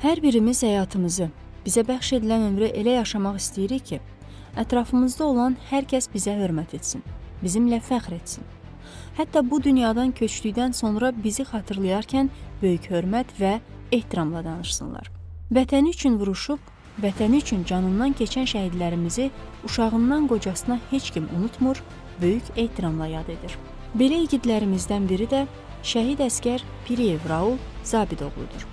Hər birimiz həyatımızı, bizə bəxş edilən ömrü elə yaşamaq istəyirik ki, ətrafımızda olan hər kəs bizə hörmət etsin, bizimlə fəxr etsin. Hətta bu dünyadan köçdükdən sonra bizi xatırlayarkən böyük hörmət və ehtiramla danışsınlar. Vətəni üçün vuruşub, vətəni üçün canından keçən şəhidlərimizi uşağından qocasına heç kim unutmur, böyük ehtiramla yad edir. Belə igidlərimizdən biri də şəhid əsgər Piriyev Raul Zabidoğludur.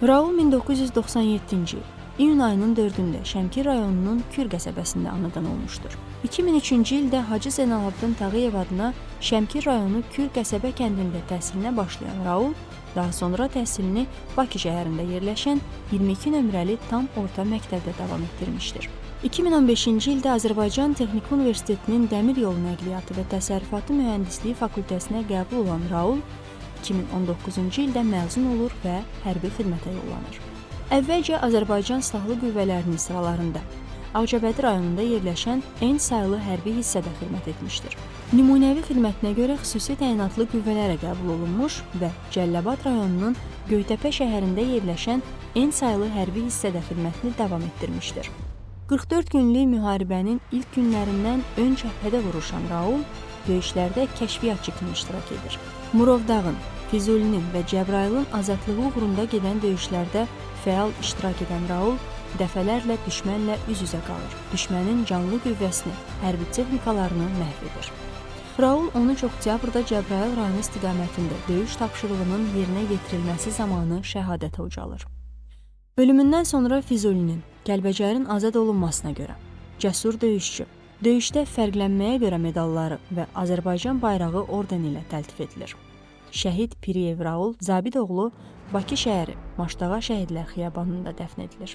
Raul 1997-ci il iyun ayının 4-ündə Şəmkir rayonunun Kür qəsəbəsində anadan olmuşdur. 2003-cü ildə Hacı Zeynalabdin Tağıyev adına Şəmkir rayonu Kür qəsəbə kəndində təhsilinə başlayan Raul, daha sonra təhsilini Bakı şəhərində yerləşən 22 nömrəli tam orta məktəbdə davam etdirmişdir. 2015-ci ildə Azərbaycan Texniki Universitetinin Dəmir Yolu Nəqliyyatı və Təsərrüfatı Mühəndisliyi fakültəsinə qəbul olan Raul 2019-cu ildə məzun olur və hərbi xidmətə yollanır. Əvvəlcə Azərbaycan Silahlı Qüvvələrinin sıralarında Ağcabədi rayonunda yerləşən N saylı hərbi hissədə xidmət etmişdir. Nümunəvi xidmətinə görə xüsusi təyinatlı qüvvələrə qəbul olunmuş və Cəlilabad rayonunun Göytəpə şəhərində yerləşən N saylı hərbi hissədə xidmətini davam etdirmişdir. 44 günlük müharibənin ilk günlərindən ön cəbhədə vuruşan Raul döyüşlərdə kəşfiyyatçı kimi iştirak edir. Murovdağın, Füzulinin və Cəbrayılın azadlığı uğrunda gedən döyüşlərdə fəal iştirak edən Raul dəfələrlə düşmənlə üz-üzə qalır. Düşmənin canlı qüvvəsini, hərbi texnikalarını məhv edir. Raul 13 oktyabrda Cəbrayıl rayonu istiqamətində döyüş tapşırığının yerinə yetirilməsi zamanı şəhadətə ucalır. Ölümündən sonra Füzulinin, Kəlbəcərin azad olunmasına görə cəsur döyüşçü, döyüşdə fərqlənməyə görə medalları və Azərbaycan bayrağı ordeni ilə təltif edilir. Şəhid Piriyev Raul Zabidoğlu Bakı şəhəri Maştağa Şəhidlər Xiyabanında dəfn edilir.